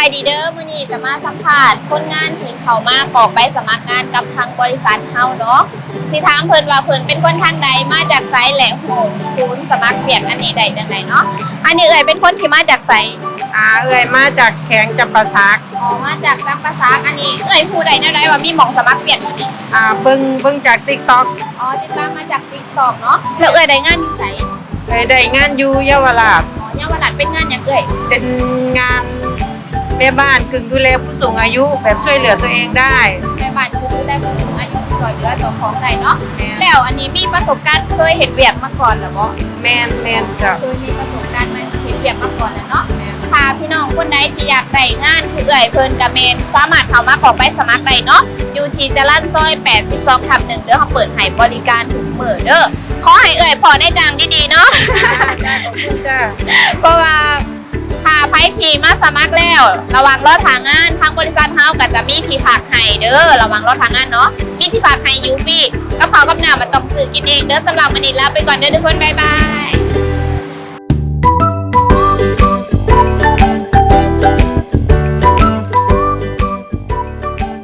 ສະບາຍດີເດີ ມື້ນີ້ຈະມາສຳພາດຄົນງານທີ່ເຂົ້າມາກອກໃບສະໝັກງານກັບທາງບໍລິສັດເຮົາເນາະ. ຊິຖາມເພິ່ນວ່າເພິ່ນເປັນຄົນທາງໃດ ມາຈາກໃສ ແລະ ຮູ້ສູນສະໝັກວຽກອັນນີ້ໄດ້ຈັ່ງໃດເນາະ. ອັນນີ້ເອື້ອຍເປັນຄົນທີ່ມາຈາກໃສ? ອ່າ ເອື້ອຍມາຈາກແຂວງຈຳປາສັກ. ອໍ ມາຈາກຈຳປາສັກ. ອັນນີ້ເອື້ອຍຮູ້ໄດ້ແນວໃດວ່າມີໝ່ອງສະໝັກວຽກຢູ່ນີ້? ອ່າ ເບິ່ງ ເບິ່ງຈາກ TikTok. ອໍ ຕິດຕາມມາຈາກ TikTok ເນາະ. ແລ້ວເອື້ອຍໄດ້ງານຢູ່ໃສ? ເອື້ອຍໄດ້ງານຢູ່ເຍົາວະລາດ. ອໍ ເຍົາວະລາດ ເປັນງານຫຍັງເອື້ອຍ? ເປັນງານແມ່ບ້ານ ກຶ່ງດູແລຜູ້ສູງອາຍຸ ແບບຊ່ວຍເຫຼືອຕົວເອງໄດ້. ແມ່ບ້ານ ກຶ່ງດູແລຜູ້ສູງອາຍຸ ຊ່ວຍເຫຼືອເຈົ້າຂອງໄດ້ເນາະ. ແມ່ນ. ແລ້ວອັນນີ້ມີປະສົບການເຄີຍເຮັດວຽກມາກ່ອນແລ້ວບໍ່? ແມ່ນ ແມ່ນເຈົ້າ. ເຄີຍມີປະສົບການມາເຮັດວຽກມາກ່ອນແລ້ວເນາະ. ແມ່ນ. ຖ້າພີ່ນ້ອງຄົນໃດທີ່ຢາກໄດ້ງານຄືເອື້ອຍເພິ່ນກະແມ່ນສາມາດເຂົ້າມາກອກໃບສະໝັກໄດ້ເນາະ ຢູ່ທີ່ຈະລັນຊອຍ ແປດສິບສອງ ທັບ ໜຶ່ງ ເດີ. ເຮົາເປີດໃຫ້ບໍລິການທຸກມື້ເດີ. ຂໍໃຫ້ເອື້ອຍພໍ້ນາຍຈ້າງດີໆເນາະ. ຈ້າ ຂອບຄຸນຈ້າ. ເພາະວ່າຖ້າໃຜທີ່ມາສະໝັກແລ້ວ ລະຫວ່າງລໍຖ້າງານ ທາງບໍລິສັດເຮົາກະຈະມີທີ່ພັກໃຫ້ເດີ. ລະຫວ່າງລໍຖ້າງານເນາະ ມີທີ່ພັກໃຫ້ຢູ່ຟຣີ ກັບເຂົ້າກັບນ້ຳມັນຕ້ອງຊື້ກິນເອງເດີ. ສຳລັບມື້ນີ້ລາໄປກ່ອນເດີທຸກຄົນ ບາຍບາຍ.